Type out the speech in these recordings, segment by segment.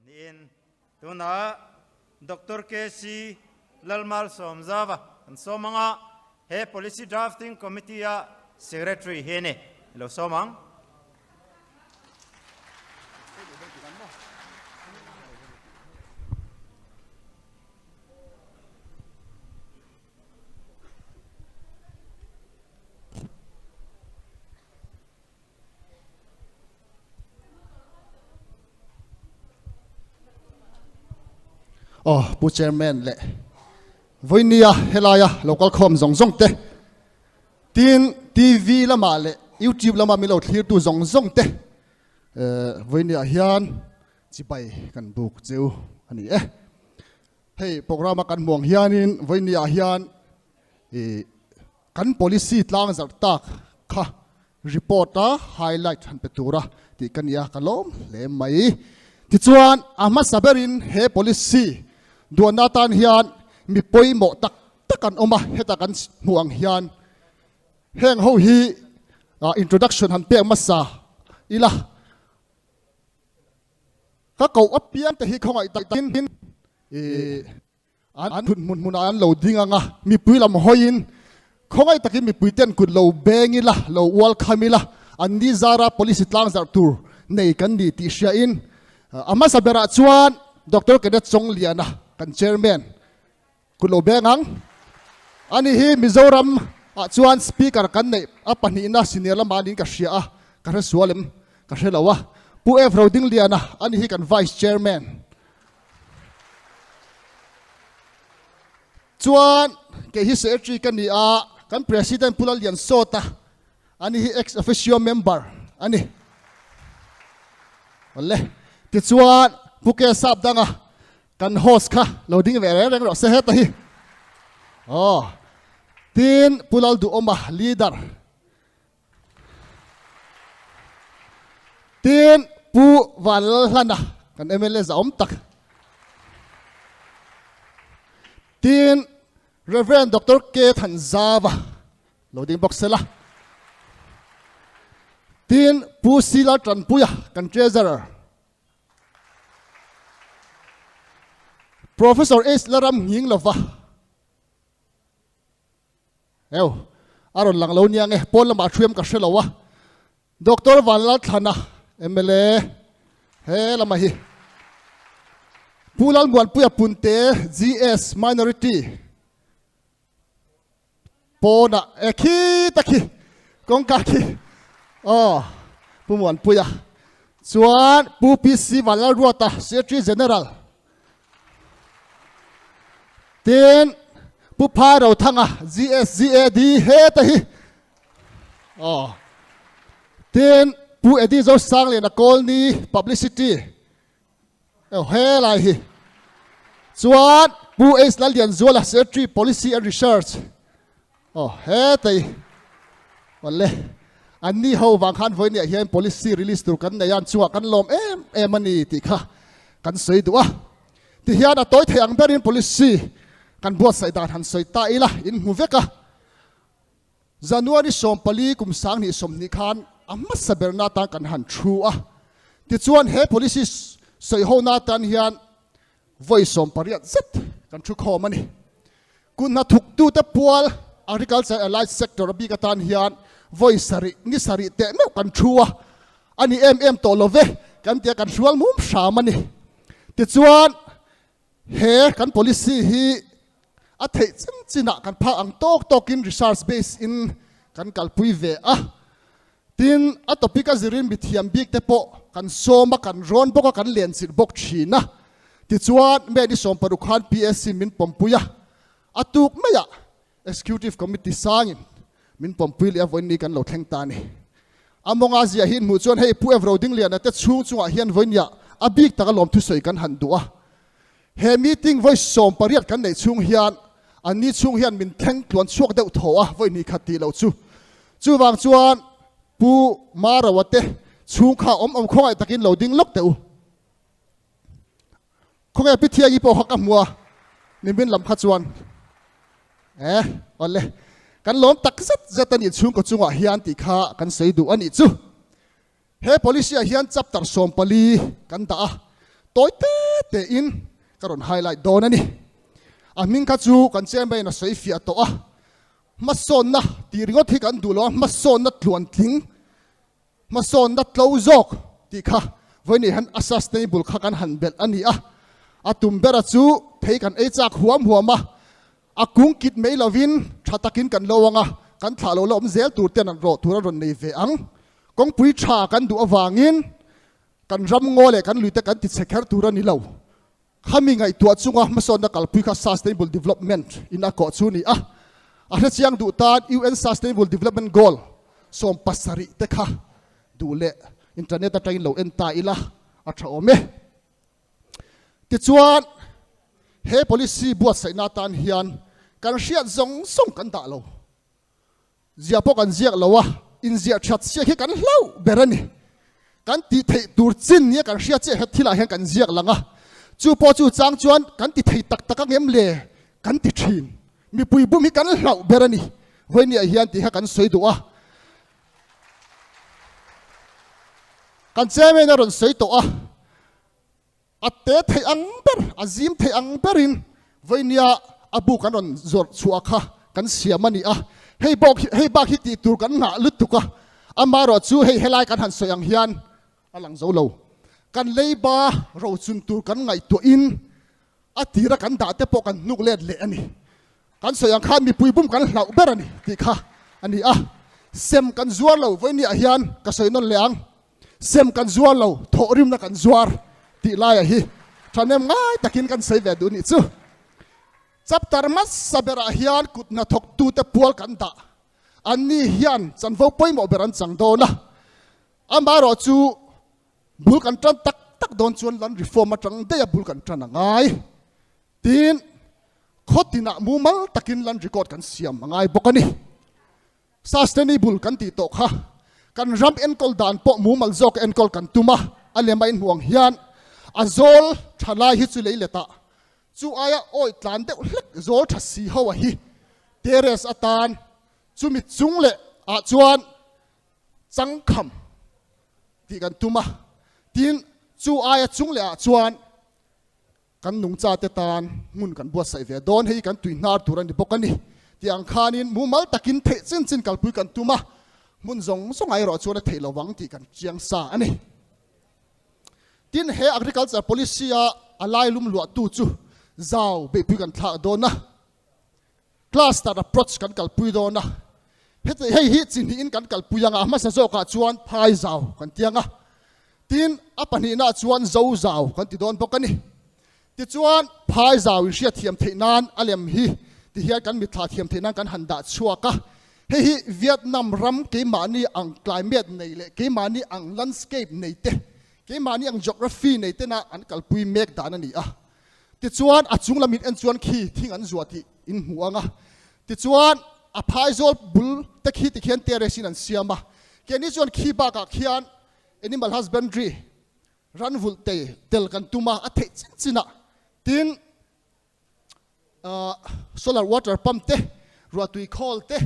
Niin tunah Doctor KC Lalmalsawmzava kan sawm ang a, he Policy Drafting Committee-a Secretary hi a ni. I lo sawm ang. Aw Pu Chairman leh vawinia helaia local khawm zawng zawng te tin TV lamah leh YouTube lama min lo thlirtu zawng zawng te vawinia hian chibai kan buk cheu a ni e. Hei program a kan hmuh ang hianin vawinia hian ih Kan policy tlang zarh tak kha report a highlight han pe tura tih ka nia ka lawm hle mai. Tichuan a hmasa berin he policy duanna atan hian mi pawimawh tak tak an awm a, heta kan hmuh ang hian heng ho hi introduction han pek hmasa ila. Ka koh apiang te hi khawngaih takin ih An thut hmun hmunah an lo ding ang a, mipui lam hawiin khawngaih takin mipui ten kut lo beng ila, lo ual kham ila, an ni zara policy tlangzarh tur nei kan ni tih hriain a hmasa berah chuan Doctor Kenneth Chawngliana kan chairman kut lo beng ang. Ani hi Mizoram ah chuan speaker kan neih a pahnihna senior lamah niin ka hria a, ka hre sual em ka hre lo a. Pu F Rodingliana ani hi kan vice chairman. Chuan kei hi secretary ka ni a, kan president Pu Lalliansawta ani hi ex officio member a ni. Awle, tichuan Pu K Sapdanga kan host kha lo ding ve reng reng rawh se heta hi. Aw, tin Pu Lalduhawma leader. Tin, Pu Vanlalhlana kan mla zahawm tak. Tin, Rev. Doctor K Thanzava lo ding bawk sela. Tin, Pu Sila Tanpuia kan Treasurer. Professor H Laram Nghing lova. Eo, a rawn lang lo nia nge, pawn lamah a thuiam ka hre lo a. Doctor Vanlalthlana, mla, he lamah hi. Pu Lalmuanpuia Punte, GS, Minority, pawnah, e khi ta khi, kawngka khi, aw, Pu Muanpuia. Chuan Pu PC Vanlalruata, Secretary General, Tin, Pu Phai Rothanga, GSGAD, heta hi aw. Tin, Pu Eddie Zosangliana Kawlni Publicity aw helai hi. Chuan Pu H Lallianzuala Secretary Policy and Research aw heta hi. Awle, anni ho vang khan vawinia hian policy release tur kan nei a, an chungah kan lawm em em a ni tih kha kan sawi duh a. Tihian a tawi thei ang berin policy kan buatsaih dan han sawi ta ila in hmu vek a. January 14 kum 2020 khan a hmasa berna atan kan han thu a. Tichuan he policy sawi hona atan hian vawi 18 zet kan thu khawm a ni. Kun hnathawktute pual Agriculture Allied Sector a bik atan hian vawi sarih ni sarih teh meuh kan thu a, a ni em em tawh lo ve kan tia kan hrual mum hram a ni. Tichuan he kan policy hi a theih chin chinah kan phak ang tawk tawkin research base in kan kalpui ve a. Tin, a topic a zirin mithiam bik te pawh kan sawm a, kan rawn bawk a, kan lenchilh bawk thin a. Tichuan, May ni 16 khan PSC min pawmpui a, a tuk maiah Executive Committee sangin min pawmpui leh a vawiin ni kan lo thleng ta a ni. A mawnga ziah hi inhmuh chuan hei Pu Evro Dingliana te chhung chungah hian vawinia a bik taka lawmthusawi kan han duh a. He meeting vawi 18 kan neih chhung hian an ni chhung hian min thleng tluan chhuak deuh thaw a, vawi hnih khat tih loh chu. Chuvang chuan Pu Marawa te chhung kha awm awm khawngaih takin lo ding lawk teh u. Khawngaih Pi Thiangi pawh kha ka hmu a, nimin lam kha chuan e awle kan lawm tak zet zet a nih chhungkaw chungah hian tih kha kan sawi duh a nih chu. He policy ah hian chapter 14 kan dah a. Tawi te te in ka rawn highlight dawn a ni. A hming kha chu kan chairman a sawi fiah tawh a, hmasawnna tih ringawt hi kan duh lo a, hmasawnna tluantling, hmasawnna tlo zawk tih kha vawiin hian a sustainable kha kan han belh a ni a. A tum bera chu thei kan ei chak huam huam a, a kung kit mai lovin tha takin kan lo ang a, kan thlah lo la awm zel tur ten an rawh tur a rawn nei ve ang. Kawngpui tha kan duh avangin Kan ram ngaw leh kan luite kan ti chhe kher tur a ni lo. Khami ngaihtuah chunga hmasawnna kalpui kha Sustainable Development in a kawh chu a ni a. A hrechiang duh tan UN Sustainable Development Goal 70 te kha duh leh internet atangin lo en ta ila a tha awm e. Tichuan, he policy buatsaihna atan hian kan hriat zawng zawng kan dah lo. Ziah pawh kan ziak lo a, inziah that siak hi kan hlauh ber a ni. Kan tih theih tur chin nia kan hriat chiah het thilah hian kan ziak lang a, chu pawh chu chang chuan kan ti thei tak tak ang em le kan ti thin. Mipui bum hi kan hlauh ber a ni. Vawinia hian tih kha kan sawi duh a. Kan chairman a rawn sawi tawh a. A te theih ang ber, a zim theih ang berin vawinia a bu kan rawn zawrh chhuah kha kan siam a ni a. Hei bawk hi, hei bak hi tih tur kan nghah lutuk a, amaherawh chu hei helai kan han sawi ang hian a lang zo lo. Kan leiba rochun tur kan ngaihtuahin a tira kan dah te pawh kan hnuk let leh a ni. Kan sawi ang khan mipui bum kan hlauh ber a ni tih kha a ni a. Sem kan zuar lo vawinia hian ka sawi nawn leh ang. Sem kan zuar lo, thawhrimna kan zuar tih laia hi thahnem ngai takin kan sawi ve duh nih chu. Chapter hmasa berah hian kut hnathawktute pual kan dah. Anni hian chanvo pawimawh ber an chang dawn a. Amaherawh chu bul kan tan tak tak dawn chuan land reform atang daih a bul kan tan a ngai. Tin, khaw tinah mumal takin land record kan siam a ngai bawk a ni. Sustainable kan tih tawh kha kan ram enkawl dan pawh mumal zawk enkawl kan tum a, a lem a inhmuh ang hian a zawl tha lai hi chu lei let ah chu aia awi tlan deuh hlek zawl tha si ho a hi terrace atan chumi chung leh ah chuan changkham tih kan tum a, tin chu aia chung leh ah chuan Kan nungchate tan hmun kan buatsaih ve dawn, hei kan tui hnar tur a ni bawk a ni tih ang khanin mumal takin theih chin chin kalpui kan tum a, hmun zawng zawng ah erawh chuan a theih lovang tih kan chiang sa a ni. Tin, he agriculture policy a a lailum luahtu chu zau beihpui kan thlak dawn a, cluster approach kan kalpui dawn a, heti hei hi chi hnihin kan kalpui ang a, a hmasa zawkah chuan phai zau kan ti ang a, tin a pahnihnaah chuan zo zau kan ti dawn bawk a ni. Tichuan phai zau in hriat thiam theih nan a lem hi ti hian kan mitthla thiam theih nan kan han dah chhuak a, hei hi Vietnam ram keimahni ang climate nei leh keimahni ang landscape nei te, keimahni ang geography nei tena an kalpui mek dan a ni a. Tichuan a chung lam in en chuan khi thing an zuah tih in hmu ang a. Tichuan a phaizawl bul te khi tikhian terrace in an siam a. Keini chuan khi bakah khian animal husbandry ran vulh te tel kan tum a, a theih chin chin ah tin solar water pump te ruahtui khawl te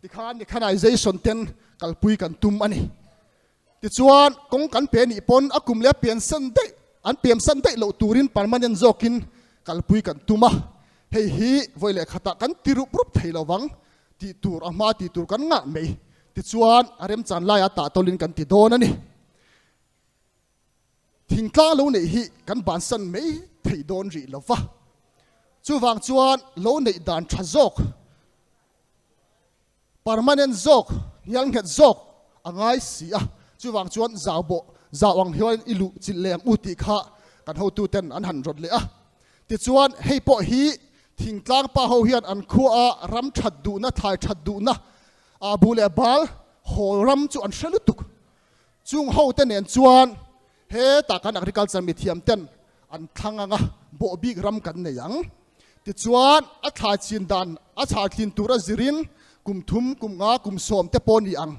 tikhan mechanization ten kalpui kan tum a ni. Tichuan, kawng kan pe nih pawn a kum leh a pian san daih, an pian san daih loh turin permanent zawkin kalpui kan tum a. Hei hi vawi leh khatah kan ti rup rup thei lo vang tih tur a hma tih tur kan ngah mai. Tichuan, a remchan laia tah tawlin kan ti dawn a ni. Thingtlang lo neih hi kan bansan mai thei dawn rih lo va. Chuvang chuan lo neih dan tha zawk. Permanent zawk, hnial nghet zawk a ngai si a, chuvang chuan zau bawh zau ang hian i luh chilh leh ang u tih kha kan hotuten an han rawt leh a. Tichuan hei pawh hi thingtlang pa ho hian an khuaa ram that duhna, thlai that duhna, aa bu leh bal hawl ram chu an hre lutuk. Chung hote nen chuan hetah kan agriculture mithiam ten an thlang ang a, bawh bik ram kan nei ang. Tichuan, a thlai chin dan a chhar thlin tur a zirin kum thum, kum nga, kum sawm te pawh ni ang.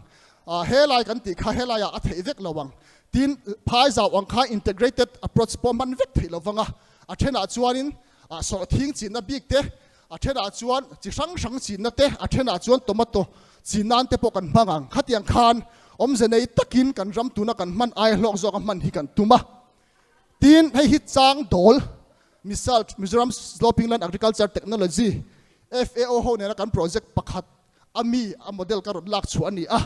Helai kan tih kha helaiah a theih vek lo ang. Tin, phai zau ang kha integrated approach pawh hman vek theih lo vang a. A thenah chuanin sawhthing chinna bik te, a thenah chuan chi hrang hrang chinna te, a thenah chuan tomato chin nan te pawh kan hmang ang. Khatiang khan awmze nei takin kan ram tuna kan hman ai hlawk zawka hman hi kan tum a. Tin, hei hi chang dawl, Misalt, Mizoram Sloping Land Agriculture Technology, FAO ho nena kan project pakhat a mi a model ka rawn lak chhuah a ni a.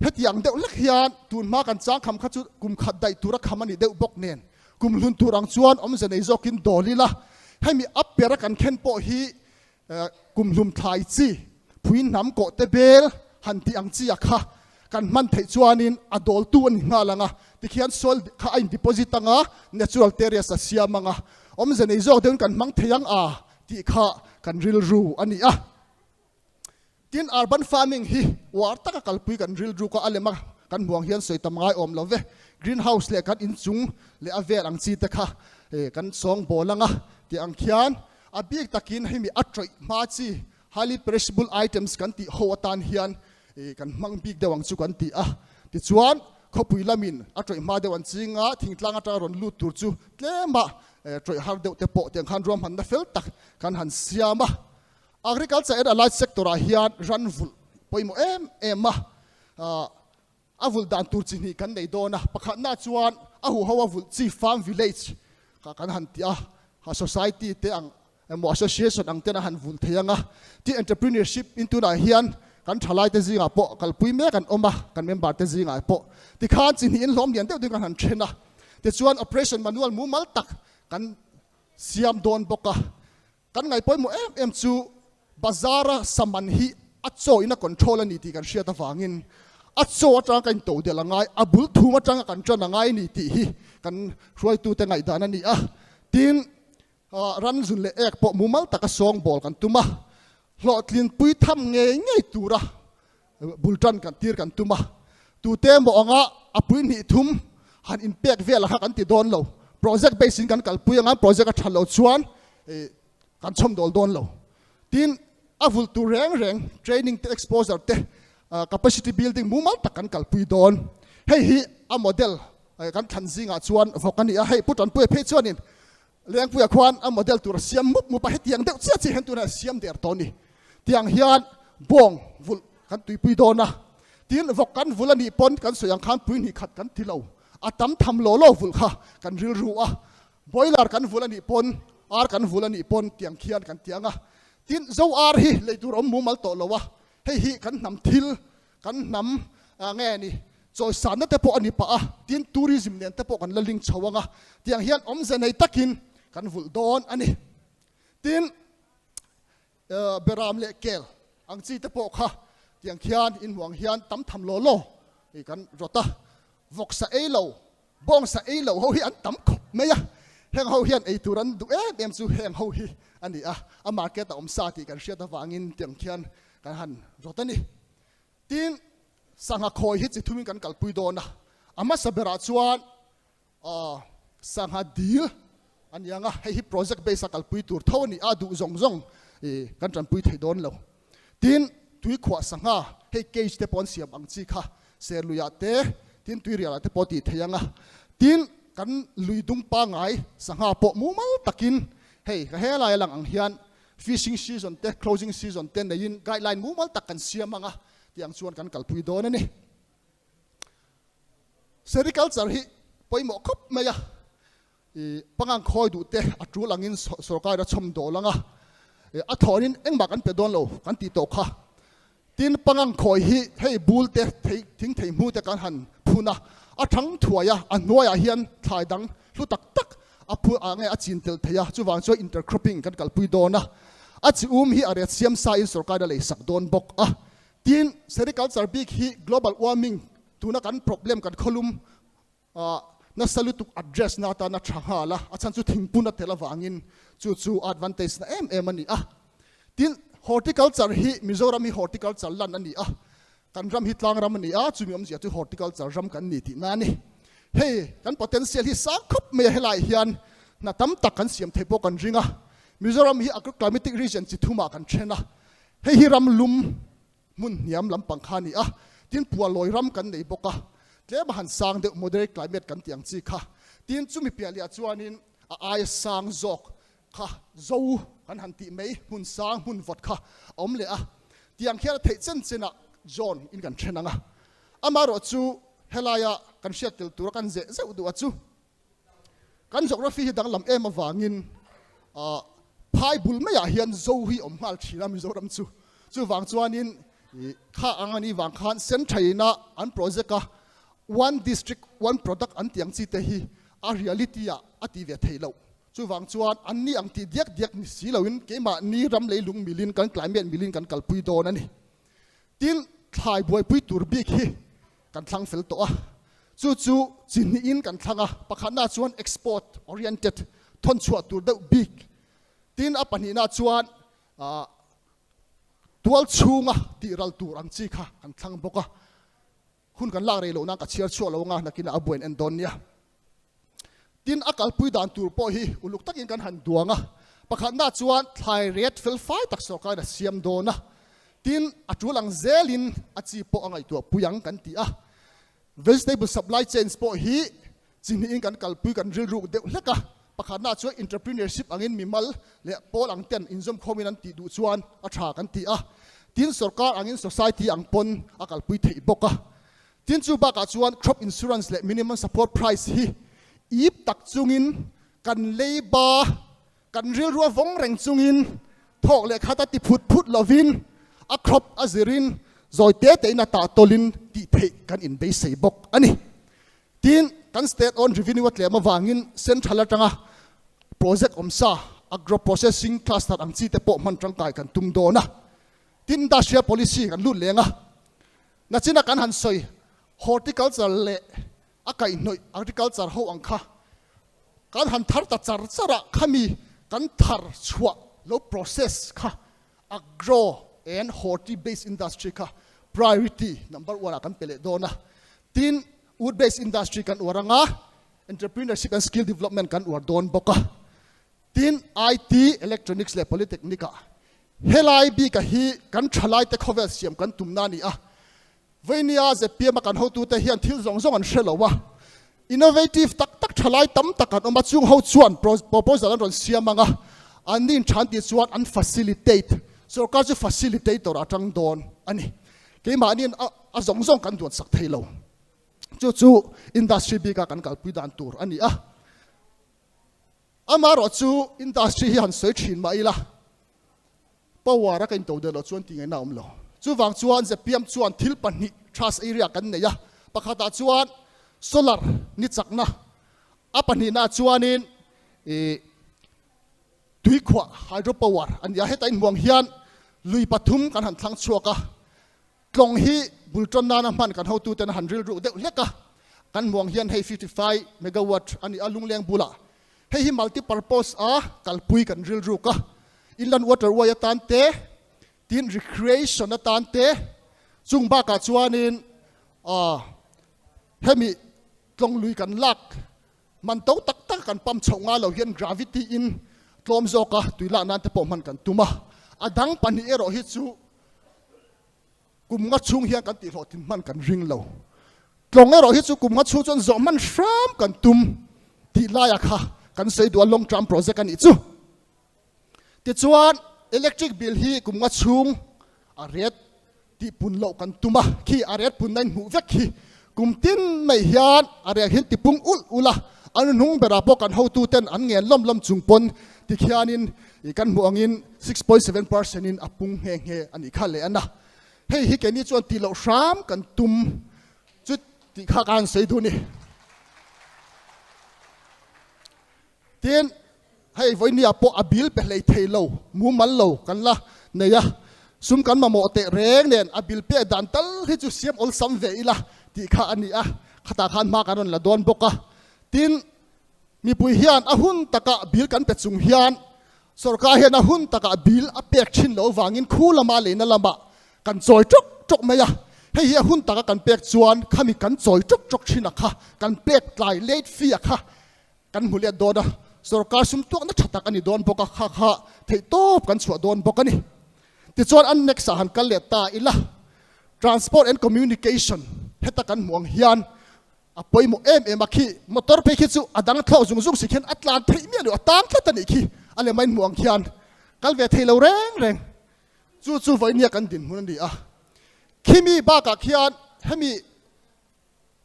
Hetiang deuh hlek hian tun hma kan chang kham kha chu kum khat daih tura kham a nih deuh bawk nen kum hlun tur ang chuan awmze nei zawkin dawl ila hemi a pera kan khen pawh hi kum hlum thlai chi phui hnam kawh te bel han tih ang chi a kha kan hman theih chuanin a dawltu a ni nghal ang a, tikhian soil kha a in deposit ang a, natural terrace a siam ang a, awmze nei zawk deuhin kan hmang thei ang a tih kha kan rilru a ni a. Tin, urban farming hi uar taka kalpui kan rilru kha a lem a, kan hmuang hian sawi tam ngai awm lo ve. Green house leh kan inchung leh a vel ang chi te kha kan sawng bawl ang a tih ang khian a bik takin hemi a tawih hma chi highly perishable items kan tih ho atan hian kan hmang bik deuh ang chu kan ti a. Tichuan, khawpui lamin a tawih hma deuh an ching a, thingtlang atanga rawn lut tur chu tlema tawih har deuh te pawh tiang khan ruahmanna fel tak kan han siam a. Agriculture and Allied Sector ah hian ran vulh pawimawh em em a, a vulh dan tur chi hnih kan nei dawn a, pakhatna chuan a huho a vulh chi farm village kha kan han ti a, society te ang emaw association ang ten a han vulh thei ang a, tin entrepreneurship in tunah hian kan thalai te zingah pawh kalpui mek an awm a, kan member te zingah pawh tikhan chi hnih in hlawm lian deuh deuh kan han then a, tichuan operation manual mumal tak kan siam dawn bawk a. Kan ngaih pawimawh em em chu bazar-a saman hi a chaw in a control a ni tih kan hriat avangin a chaw atanga kan into delh a ngai, a bul thum atanga kan tan a ngai a ni tih hi kan hruaitute ngaihdan a ni a. Tin, ran zun leh ek pawh mumal taka sawngbawl kan tum a, hlawhtlinpui tham ngei ngei tura bul tan kan tir kan tum a, tute emaw anga a pui hnih thum han inpek vel kha kan ti dawn lo, project base in kan kalpui anga project a that loh chuan kan chhawm dawl dawn lo. Tin, a vul tur reng reng training te exposure te capacity building mumal tak kan kalpui dawn. Hei hi a model kan thlan zingah chuan vawk a ni a, hei Pu Tanpuia phei chuanin Lengpuia khuan a model tur a siam mup mup a, hetiang deuh chiah chiah hian tunah a siam der tawh a ni. Tiang hian bawng vulh kan tuipui dawn a, tin vawk kan vulh a nih pawn kan sawi ang khan pui hnih khat kan ti lo, a tam tham law law vulh kha kan rilru a, boiler kan vulh a nih pawn, ar kan vulh a nih pawn tiang khian kan ti ang a. Tin zo ar hi lei tur awm mumal tawh lo a, hei hi kan hnam thil Kan hnam nge ni chawisanna te pawh a ni pah a, tin tourism nen te pawh kan la link chho ang a, tiang hian awmze nei takin kan vulh dawn a ni. Tin, beram leh kel ang chi te pawh kha tiang khian inhmuh ang hian tam tham law law kan rawt a, vawksa ei lo Bawngsa ei lo ho hi an tam khawp mai a, heng ho hian ei tur an duh em em chu heng ho hi a ni a, a market a awm sa tih kan hriat avangin tiang khian kan han rawt a ni. Tin, sangha khawi hi chi thumin kan kalpui dawn a, a hmasa berah chuan sangha dil a ni ang a, hei hi project base a kalpui tur tho a ni a, duh zawng zawng kan tanpui thei dawn lo. Tin, tuikhuah sangha hei cage te pawh an siam ang chi kha ser luiah te, tin tuirialah te pawh tih theih ang a. Tin, kan lui dung pangngai sangha pawh mumal takin hei ka helai a lang ang hian fishing season te closing season te neiin guideline mumal tak kan siam ang a tih ang chuan kan kalpui dawn a ni. Sericulture hi pawimawh khawp mai a. I pangang khawi duh te a tul angin sorkar a chhawm dawl ang a, a thawnin engmah kan pe dawn lo kan tih tawh kha. Tin, pangang khawi hi hei bul te, thei, thing thei hmu te kan han phun a, a thang thuai a, a hnuaiah hian thlai dang hlu tak tak a phu ah nge a chin tel thei a, chuvang chuan intercropping kan kalpui dawn a. A chi um hi a ret siam sa in sorkar a lei sak dawn bawk a. Tin, sericulture bik hi global warming tuna kan problem kan khawlum Nasa lutuk address na atana tha nghal a, a chhan chu thingpun a tel avangin chu chu advantage na em em a ni a. Tin, horticulture hi Mizoram hi horticulture lan a ni a, kan ram hi tlang ram a ni a, chumi awmzia chu horticulture ram kan ni tihna a ni. Hei kan potential hi sang khawp mai a, helaiah hian hna tam tak kan siam theih pawh kan ring a. Mizoram hi agroclimatic region chi thumah kan then a, hei hi ram lum Hmun hniam lampang kha a ni a, tin Pualawi ram kan nei bawk a, tlem a han sang deuh moderate climate kan tih ang chi kha. Tin chumi piah leh ah chuanin a aia sang zawk kha zo kan han tih mai hmun sang hmun vawt kha a awm leh a, tiang khian a theih chen chen ah zone in kan then ang a. Amaherawhchu helaia kan hriat tel tura kan zeh zeuh duh a chu. Kan geography hi danglam em avangin phai bul maiah hian Zo hi awm nghal thin a Mizoram chu. Chuvang chuanin kha ang a nih vang khan Central-ina an project a one district one product an tih ang chi te hi a reality ah a ti ve thei loh. Chuvang chuan an ni ang tih diak diak ni si loin keimahni ram leilung milin kan climate milin kan kalpui dawn a ni. Tin, thlai buaipui tur bik hi kan thlang fel tawh a, chu chu chi hnihin kan thlang a, pakhatna chuan export oriented, thawn chhuah tur deuh bik, tin a pahnihna chuan tual chhunga tih ral tur ang chi kha kan thlang bawk a, hun kan lak rei loh nan ka chhiar chhuah lo anga nakinah a buain en dawn nia. Tin, a kalpui dan tur pawh hi uluk takin kan han duang a, pakhatna chuan thlai ret fel fai tak sawrkarin a siam dawn a, tin, a tul ang zelin a chi pawh a ngaihtuah pui ang kan ti a. Vegetable supply chains pawh hi chi hnihin kan kalpui kan rilruk deuh hlek a, pakhatna chuan entrepreneurship angin mimal leh pawl ang ten inzawmkhawmin an tih duh chuan a tha kan ti a, tin, sawrkar angin society ang pawn a kalpui theih bawk a. Tin chu bakah chuan crop insurance leh minimum support price hi ip tak chungin kan leiba kan rilru a vawng reng chungin thawk leh khat a ti phut phut lovin a crop a zirin zawi te tein a tah tawlin tih theih kan inbeisei bawk a ni. Tin, kan state owned revenue a tlem avangin central atanga project awmsa agro processing cluster ang chi te pawh hman tangkai kan tum dawn a. Tin, industrial policy kan lut leng a. Nachina kan han sawi horticulture leh a kaihhnawih agriculture ho ang kha kan han thar ta char char a, khami kan thar chhuah lo process kha agro and horti based industry kha priority number one ah kan pe leh dawn a. Tin, wood based industry kan uar anga entrepreneurship and skill development kan uar dawn bawk a. Tin, IT, electronics leh polytechnic ah Helai bika hi kan thalaite khawvel siam kan tumna a ni a. Veinia zpm a kan hotute hian thil zawng zawng an hre lo a. Innovative tak tak thalai tam tak an awm a, chung ho chuan proposal an rawn siam ang a, an nin than tih chuan an facilitate, sorkar chu facilitator a tang dawn a ni. Keimahniin a zawng zawng kan duansak thei lo. Chu chu industry bika kan kalpui dan tur a ni a. Amaherawh chu industry hi han sawi thin mah ila, power a ka into deuh loh chuan tih ngaihna a awm lo. Chuvang chuan zpm chuan thil pahnih trust area kan nei a, pakhatah chuan solar ni chakna, a pahnihnaah chuanin ih tuikhuah hydro power a ni a. Heta inhmuang hian lui pathum kan han thlang chhuak a, Tlawng hi bul tawn nana hman kan hotuten a han rilru deuh hlek a, kan hmuang hian hei 55 megawatt a ni a lungleng bulah hei hi multi purpose a kalpui kan rilruk a, inland waterway atan te, tin recreation atan te, chung bakah chuanin ah hemi tlawng lui kan lak man to tak tak kan pump chhoh ngai lo hian gravity in tlawm zawka tui lak nan te pawh hman kan tum a, a dang pahnih erawh hi chu Kum nga chhung hian kan tihhlawhtlin hman kan ring lo. Tlawng erawh hi chu kum nga chhung chuan zawh hman hram kan tum tih laia kha kan sawi duh a, long term project a nih chu. Tichuan electric bill hi kum nga chhung a ret tih pun loh kan tum a, khi a ret punna in hmuh vek hi kum tin mai hian a rel hian tipung ulh ulh a, an hnung berah pawh kan hotuten an ngen lawm lawm chung pawn tikhianin Ih kan hmuh angin 6.7% in a pung nghe nghe a nih kha leh a na. Hei hi keini chuan tih loh hram kan tum chu tih kha ka han sawi duh ni. Tin, hei vawinia pawh a bill pe hlei thei lo, mumal lo kan la nei a, sum kan mamawh teh reng nen a bill pek dan tal hi chu siam awlsam ve ila tih kha a ni a, khatah khan hma kan rawn la dawn bawk a. Tin, Mipui hian a hun takah bill kan pe chung hian sorkar hian a hun takah bill a pek thin loh vangin khu lama leina lamah kan chawi ṭawk ṭawk mai a. Hei hi a hun taka kan pek chuan khami kan chawi ṭawk ṭawk thin a kha kan pek tlai late fee a kha kan hmu let dawn a. Sorkar sum tuakna ṭha tak a ni dawn bawk a, kha kha theihtawp kan chhuah dawn bawk a ni. Tichuan an next ah han kal leh ta ila Transport and Communication heta kan hmuh ang hian A pawimawh em em a khi, motor phei khi chu a dang thlawk zung zung si khian a tlan theih miah lo, a tang tlat a nih khi, a lem a inhmuh ang khian kal ve thei lo reng reng. Chu chu vawinia kan dinhmun a ni a. Khimi bakah khian hemi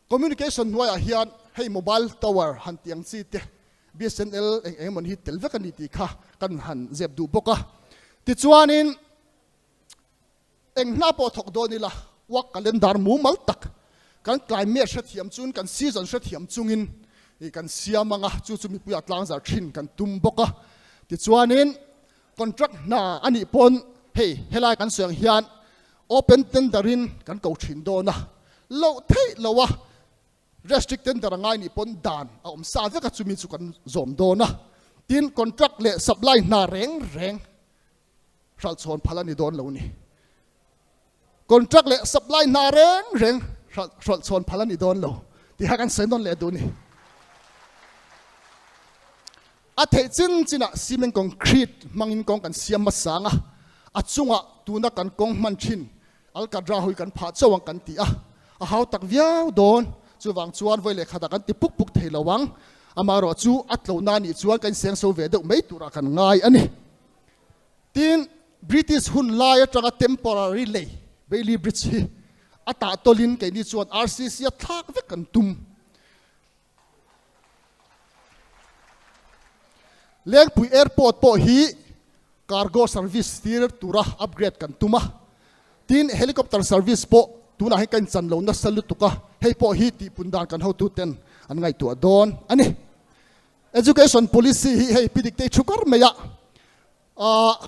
communication hnuaiah hian hei mobile tower han tih ang chi te, BSNL eng eng emaw hi tel vek a ni tih kha kan han zep duh bawk a. Tichuanin eng hna pawh thawk dawn ila work calendar mumal tak kan climate hrethiam chungin kan season hrethiam chungin ih kan siam ang a, chu chu mipuiah tlangzar thin kan tum bawk a. Tichuanin contract hna a nih pawn hei helai kan sawi ang hian open tender in kan ko thin dawn a, loh theih lo a Restrict tender a ngai nih pawn dan a awm sa vek a chumi chu kan zawm dawn a, tin contract leh supply hna reng reng hralh chhawn phal a ni dawn lo ni. Contract leh supply hna reng reng hralh chhawn phal a ni dawn lo tih kha kan sawi nawn leh duh ni. A theih chin chinah cement concrete hmangin kawng kan siam hmasa ang a, a chungah tuna kan kawng hman thin Alkadra hui kan phah chauh ang kan ti a, a hau tak viau dawn. Chuvang chuan vawi leh khatah kan ti puk puk thei lo ang. Amaherawh chu a tlona nih chuan kan inseng so ve deuh mai turah kan ngai a ni. Tin, British hun lai atanga temporary lei, Bailey Bridge hi a tah tawlin keini chuan RCC a thlak vek kan tum. Lengpui Airport pawh hi cargo service tir tura upgrade kan tum a, tin helicopter service pawh tunah hian ka inchan lo nasa lutuk a, hei pawh hi tihpun dan kan hotuten an ngaihtuah dawn a ni. Education policy hi hei pi Diktei thu kar mai a,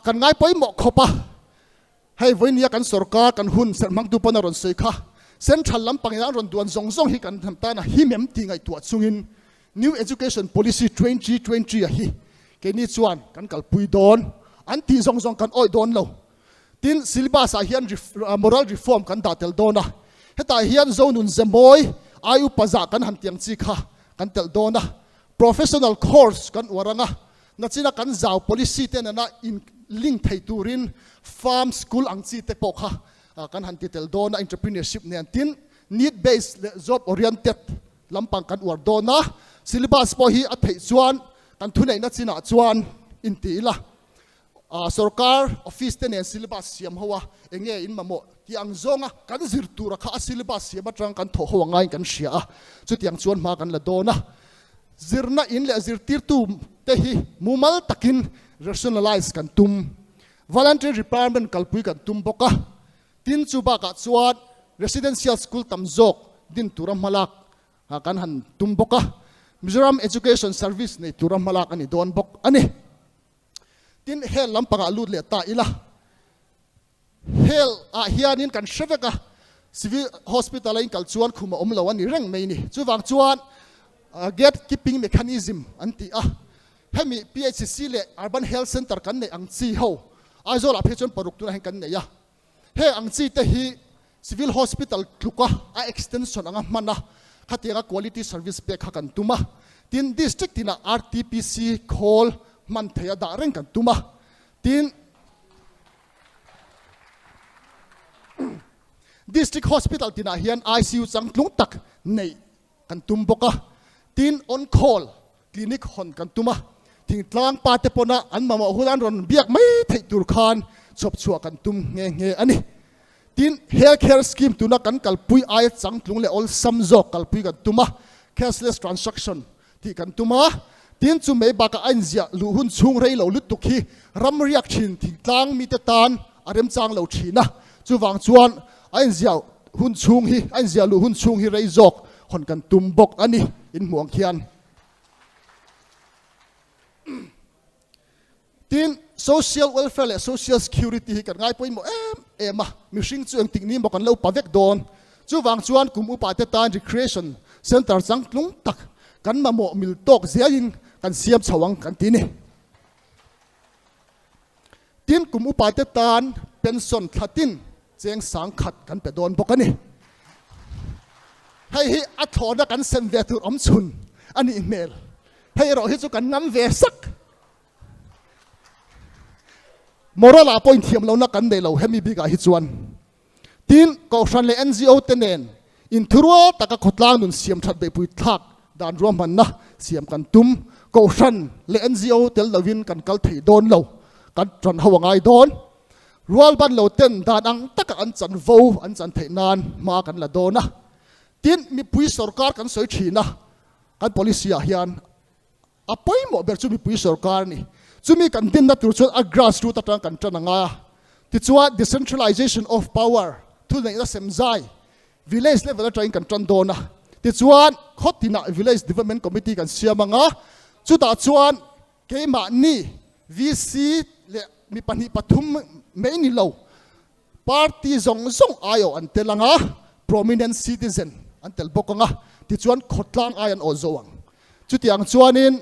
kan ngai pawimawh khawp a, hei vawinia kan sorkar kan hun serh hmangtu pawn a rawn sawi kha, central lampangin an rawn duan zawng zawng hi kan hnam tan a him em tih ngaihtuah chungin New Education Policy 2020 a hi keini chuan kan kalpui dawn an tih zawng zawng kan awih dawn lo. Tin, syllabus ah hian moral reform kan dah tel dawn a, hetah hian Zonun Zemawi ai upa zah kan han tiang chi kha kan telh dawn a, professional course kan uar ang a, Nachina kan zau policy te nena in link thei turin farm school ang chi te pawh kha kan han ti tel dawn a, entrepreneurship nen tin need based leh job oriented lampang kan uar dawn a, syllabus pawh hi a theih chuan kan thuneihna chinah chuan in ti ila sorkar office te nen syllabus siam ho a enge in mamawh tih ang zawnga kan zir tura kha a syllabus siam atang kan thawh ho angaiin kan hria a, chutiang chuan hma kan la dawn a. Zirna in leh zirtirtu te hi mumal takin rationalize kan tum. Voluntary retirement kalpui kan tum bawk a. Tin, chu bakah chuan residential school tam zawk din tura hmalak kan han tum bawk a. Mizoram Education Service nei tura hmalak a ni dawn bawk a ni. Tin, hel lampangah lut leh ta ila. Hel ah hianin kan hre vek a, Civil Hospital a inkal chuan khum a awm lo a ni reng mai ni. Chuvang chuan gate keeping mechanism an ti a, hemi PHC leh Urban Health Centre kan neih ang chi ho Aizawl ah phei chuan paruk tunah hian kan nei a. Heng ang chi te hi Civil Hospital tluka a extension anga hman a, khatianga quality service pek kha kan tum a. Tin, District tinah RTPC khawl hman theih a dah reng kan tum a. Tin, District Hospital tinah hian ICU changtlung tak neih kan tum bawk a, tin on call clinic hawn kan tum a, thingtlang pa te pawna an mamawh hun an rawn biak mai theih tur khan chhawp chhuah kan tum nghe nghe a ni. Tin, Health Care Scheme tuna kan kalpui aia changtlung leh awlsam zawk kalpui kan tum a, cashless transaction tih kan tum a, tin chu mai bakah a inziah luh hun chhung rei lo lutuk hi ram riak thin thingtlang mite tan a remchang lo thin a, chuvang chuan a inziah hun chhung hi a inziah luh hun chhung hi rei zawk hawn kan tum bawk a ni inhmuh ang khian. Tin, social welfare leh social security hi kan ngai pawimawh em em a, mihring chu engtik ni maw kan lo pa vek dawn. Chuvang chuan kum upa te tan recreation centre changtlung tak kan mamawh mil tawk zelin kan siam chho ang kan ti ni. Tin, kum upa te tan pension thla tin cheng sang khat kan pe dawn bawk a ni. Hei hi a thlawhna kan sem ve tur awm chhun a nih hmel. Hei erawh hi chu kan ngam ve sak. Moral ah pawh inthiam lohna kan nei lo hemi bikah hi chuan. Tin, Kohhran leh NGO te nen inthurual taka khawtlang nun siam that beihpui thlak dan ruahmanna siam kan tum. Kohhran leh NGO tel lovin kan kal thei dawn lo, kan tan ho a ngai dawn. Rual ban lo ten dan ang taka an chan vo an chan theih nan hma kan la dawn a. Tin, mipui sorkar kan sawi thin a, kan policy ah hian. A pawimawh ber chu mipui sorkar a ni. Chumi kan dinna tur chuan a grass root atang kan tan a ngai a. Tichuan decentralization of power, thuneihna semzai, village level atangin kan tan dawn a. Tichuan khaw tinah village development committee kan siam ang a, chutah chuan keimahni VC leh mi pahnih pathum mai ni lo, Party zawng zawng aiawh an tel ang a, prominent citizen an tel bawk ang a, tichuan khawtlang ai an aw zo ang. Chutiang chuanin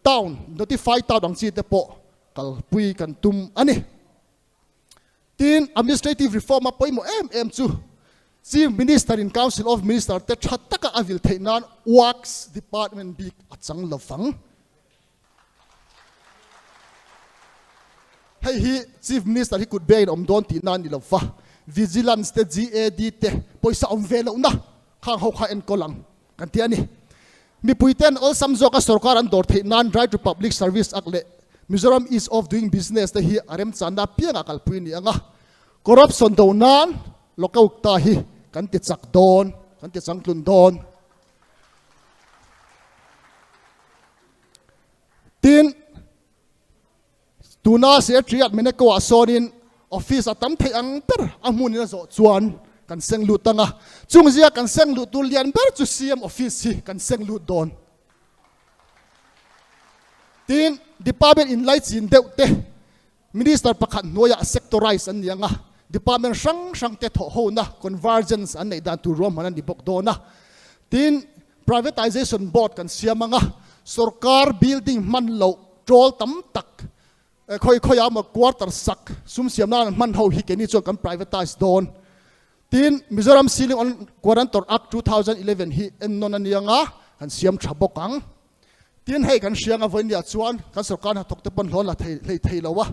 town, notify town ang chi te pawh kalpui kan tum a ni. Tin, administrative reform a pawimawh em em chu Chief Minister in Council of Minister te tha taka a vil theih nan Works Department bik a chang lovang. Hei hi Chief Minister hi kut bengin awm dawn tihna a ni lo va, Vigilance te, GAD te pawisa awm ve lohna khang ho kha enkawl ang kan ti a ni. Mipui ten awlsam zawka sorkar an dawr theih nan Right to Public Service Act leh Mizoram Ease of Doing Business te hi a remchanna apiangah kalpui a ni ang a, corruption do nan Lokaukta hi kan ti chak dawn, kan ti changtlun dawn. Tin, tuna Secretariat Meneko-ah sawnin office a tam theih ang ber a hmunin a zawh chuan kan seng lut ang a, chung zia kan seng luh tur lian ber chu CM office hi kan seng lut dawn. Tin, department inlaichin deuh te Minister pakhat hnuaiah sectorize an ni ang a, department hrang hrang te thawh hona convergence an neih dan tur ruahman a ni bawk dawn a. Tin, privatization board kan siam ang a, sorkar building hman loh ṭawl tam tak khawi khawiah emaw quarter sak sum siam nan an hman ho hi keini chuan kan privatize dawn. Tin, Mizoram Ceiling on Guarantor Act 2011 hi ennawn a ni ang a, kan siam tha bawk ang. Tin, hei kan hriang a vawinia chuan kan sorkar hnathawk te pawn hlawn la thei hlei thei lo a.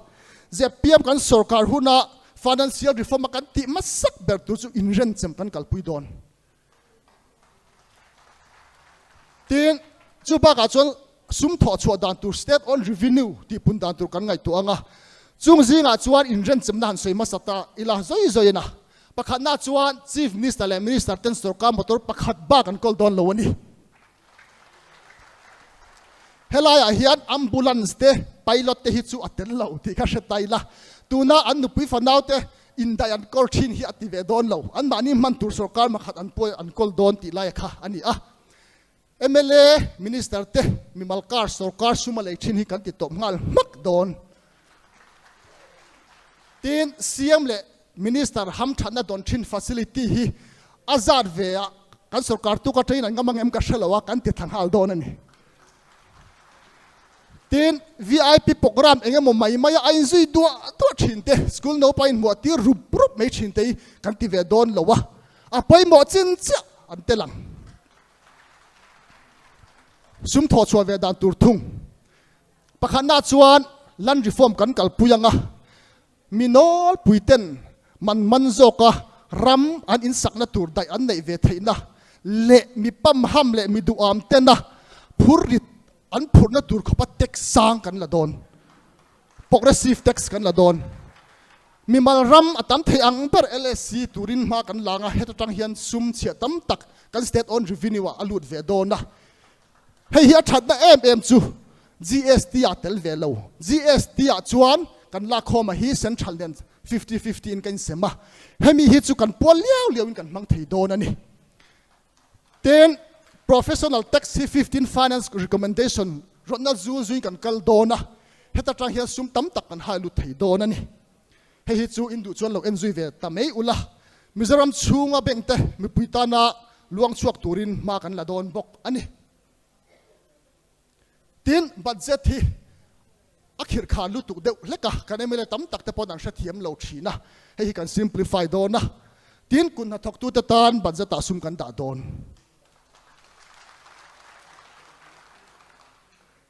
Zpm kan sorkar huna financial reform a kan tih hmasak ber tur chu inrenchem kan kalpui dawn. Tin, chu bakah chuan sum thawh chhuah dan tur state own revenue tih pun dan tur kan ngaihtuah ang a. Chung zingah chuan inrenchemna han sawi hmasa ta ila zawi zawiin a. Pakhatna chuan Chief Minister leh Minister ten sorkar motor pakhat bak an kawl dawn lo a ni. Helaiah hian ambulance te, pilot te hi chu a tel lo tih kha hre ta ila, tuna an nupui fanau te indaih an kawl thin hi a ti ve dawn lo. Anmahni hman tur sorkar makhat an pawi an kawl dawn tih laia kha a ni a. Mla, Minister te mimal car sorkar sum a lei thin hi kan ti tawp nghal hmak dawn. Tin, CM leh Minister hamthatna dawn thin facility hi a zat ve a, kan sorkar tuk atangin an ngam ang em ka hre lo a, kan ti tha nghal dawn a ni. Tin, VIP program eng emaw mai mai a a inzui duah duah thin te, school naupang inhmuah tir rup rup mai thin te hi kan ti ve dawn lo a, a pawimawh chin chiah an tel ang. Sum thawh chhuah ve dan tur thung. Pakhatna chuan land reform kan kalpui ang a, mi nawlpui ten man man zawka ram an insakna tur daih an neih ve theihna leh mi pamham leh mi duham tena phurrit an phurhna tur khawpa tax sang kan la dawn. Progressive tax kan la dawn. Mimal ram a tam thei ang ber LSC turin hma kan lang a, heta tang hian sum chhiah tam tak kan state own revenue ah a lut ve dawn a. Hei hi a thatna em em chu GST ah tel ve lo. GST ah chuan kan lakkhawm a hi central nen 50 50 in kan insem a, hemi hi chu kan pual liau liau in kan hmang thei dawn a ni. Tin, professional tax hi 15 finance recommendation rawtna zu zuin kan kal dawn a, heta tang hian sum tam tak kan hai lut thei dawn a ni. Hei hi chu in duh chuan lo en zui ve ta mai ula, Mizoram chhunga bank te mipui tana luang chhuak turin hma kan la dawn bawk a ni. Tin, budget hi a khirh khan lutuk deuh hlek a, kan mla tam tak te pawn an hrethiam lo thin a, hei hi kan simplify dawn a. Tin, kun hnathawktute tan budget ah sum kan dah dawn.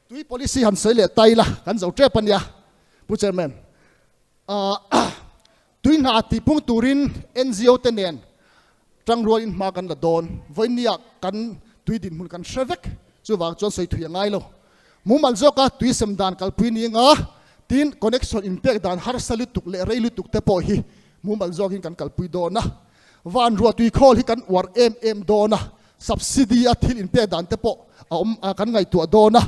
Tui policy han sawi leh ta ila, kan zo tep a nia, Pu Chairman. Tui hna tihpung turin NGO te nen tangrualin hma kan la dawn. Vawinia kan tui dinhmun kan hre vek, chuvang chuan sawi thui a ngai lo. Mumal zawka tui sem dan kalpui ni anga tin connection inpek dan harsa lutuk leh rei lutuk te pawh hi mumal zawkin kan kalpui dawn a. Vanruah tui khawl hi kan uar em em dawn a. Subsidy a thil inpek dan te pawh a awm kan ngaihtuah dawn a.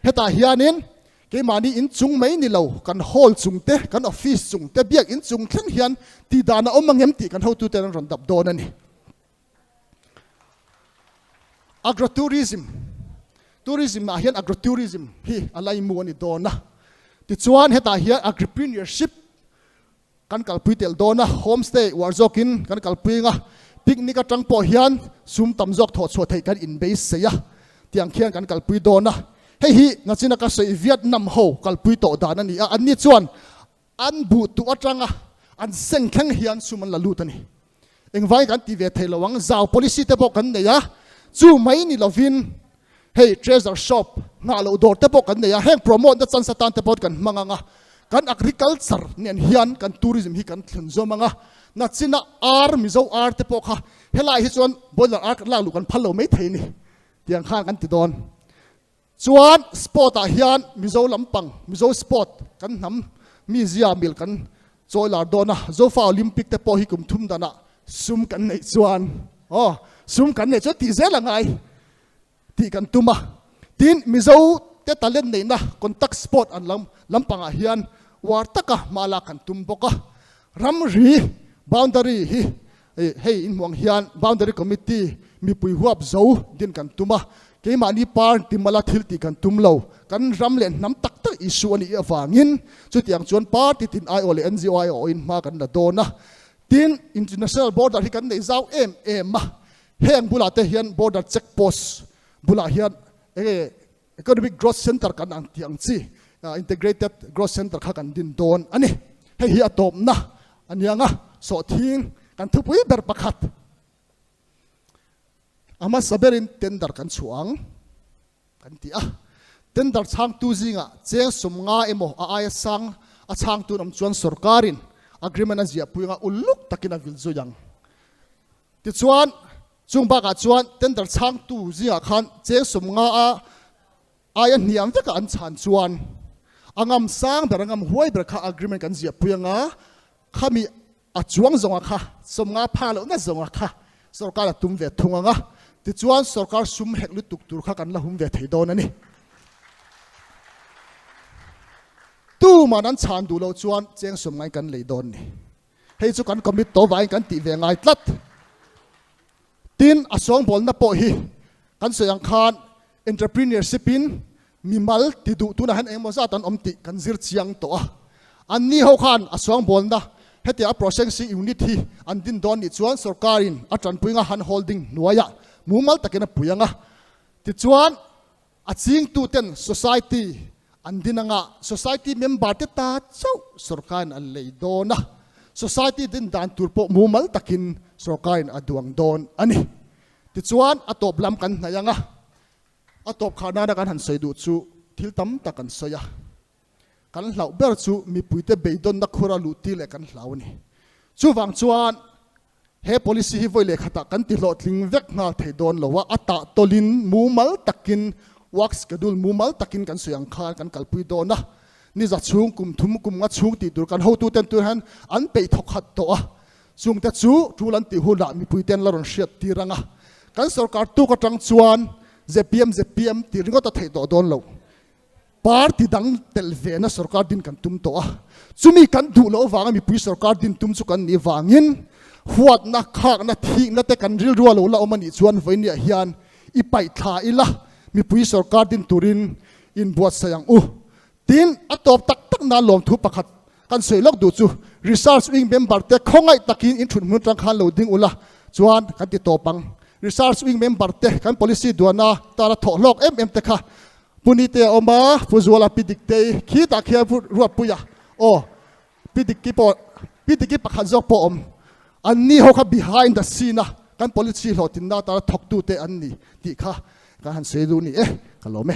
Hetah hianin keimahni inchung mai ni lo, kan hall chung te, kan office chung te, biak inchung thleng hian tih dan a awm ang em tih kan hotuten an rawn dap dawn a ni. Agrotourism, Tourism ah hian agrotourism hi a laimu a ni dawn a. Tichuan hetah hian agripreneurship kan kalpui tel dawn a, homestay uar zawkin kan kalpui ang a, picnic atang pawh hian sum tam zawk thawh chhuah theih kan inbeisei a, tiang khian kan kalpui dawn a. Hei hi nachina ka sawi Vietnam ho kalpui tawh dan a ni a, anni chuan an buh tuh atanga an seng thleng hian sum an la lut a ni. Engvangin kan ti ve thei lo ang, zau policy te pawh kan nei a, chu mai ni lovin hei treasure shop nghah loh dawr te pawh kan nei a, heng promote na chance atan te pawh kan hmang ang a, kan agriculture nen hian kan tourism hi kan thlun zawm ang a, nachina ar Mizo ar te pawh kha helai hi chuan boiler ar lak luh kan phal lo mai thei a ni tiang khan kan ti dawn. Chuan sport ah hian Mizo lampang, Mizo sport kan hnam mizia mil kan chawi lar dawn a, Zofa Olympic te pawh hi kum thum danah sum kan neih chuan aw sum kan neih chuan tih zel a ngai tih kan tum a. Tin, Mizo te talent neihna contact sport an lam lampangah hian uar taka hma lak kan tum bawk a. Ramri, boundary, hi Hei in hmuh ang hian Boundary Committee mipui huap zo din kan tum a, keimahni party mala thil tih kan tum lo, kan ram leh hnam tak tak issue a nih avangin chutiang chuan party tin aiawh leh NGO aiawhin hma kan la dawn a. Tin, international border hi kan nei zau em em a, heng bulah te hian border check post bulah hian enge Economic Growth Centre kan ang tih ang chi Integrated Growth Centre kha kan din dawn a ni. Hei hi a tawpna a ni ang a, sawhthing kan thupui ber pakhat a hmasa berin tender kan chhuah ang kan ti a. Tender chhangtu zingah cheng sawmnga emaw a aia sang a chhangtu an awm chuan sorkarin agreement a ziahpui anga uluk takin a vil zui ang. Tichuan, chung bakah chuan tender chhangtu zingah khan cheng 50 a aia hniam vekah an chhan chuan a ngam sang ber, a ngam huai ber kha agreement kan ziahpui anga khami a chuang zawnga kha 50 pha lohna zawnga kha sorkar a tum ve thung anga tichuan sorkar sum hek lutuk tur kha kan la hum ve thei dawn a ni. Tuman an chhan duh loh chuan cheng 50 in kan lei dawn ni. Hei chu kan commit tawh vangin kan tih ve ngai tlat. Tin, a sawngbawlna pawh hi kan sawi ang khan entrepreneurship in mimal ti duh tunah hian engemaw zat an awm tih kan zir chiang tawh a. Anni ho khan a sawngbawlna hetiang a processing unit hi an din dawn nih chuan sorkarin a tanpui anga hand holding hnuaiah mumal takin a pui ang a. Tichuan, A chingtuten society an din anga society member te ta chauh sorkarin an lei dawn a, society din dan tur pawh mumal takin sorkarin a duang dawn a ni. Tichuan a tawp lam kan hnaih anga a tawp khar nana kan han sawi duh chu thil tam tak kan sawi a, kan hlauh ber chu mipuite beidawnna khura luh tir leh kan hlau a ni. Chuvang chuan He policy hi vawi leh khatah kan ti hlawhtling vek nghal thei dawn lo a, a tah tawlhin mumal takin work schedule mumal takin kan sawi ang khan kan kalpui dawn a. Ni za chhung, kum thum, kum nga chhung tih tur kan hotuten tur hian an peih thawk khat tawh a, chungte chu tul an tih hunah mipuiten la rawn hriat tir ang a. Kan sorkar tuk atang chuan zpm zpm tih ringawt a theih tawh dawn lo. Party dang tel vena sorkar din kan tum tawh a, chumi kan duh loh avanga mipui sorkar din tum chu kan nih vangin huatna, khakna, thikna te kan rilru a lo la awm a nih chuan vawinia hian i paih thla ila mipui sorkar din turin inbuatsaih ang u. Tin, a tawp tak tak na lawmthu pakhat kan sawi lawk duh chu Research Wing member te khawngaih takin in thut hmun atang khan lo ding ula chuan kan ti tawp ang. Research Wing member te kan policy duana tana thawh hlawk em em te kha Pu Nite a awm a, Pu Zuala Pi Diktei khitah khian Pu Ruatpuia aw Pi Dikki pawh Pi Dikki pakhat zawk pawh a awm. An ni ho kha behind the scene a kan policy hlawhtlinna atana thawktute an ni tih kha kan han sawi duh ni e, ka lawm e.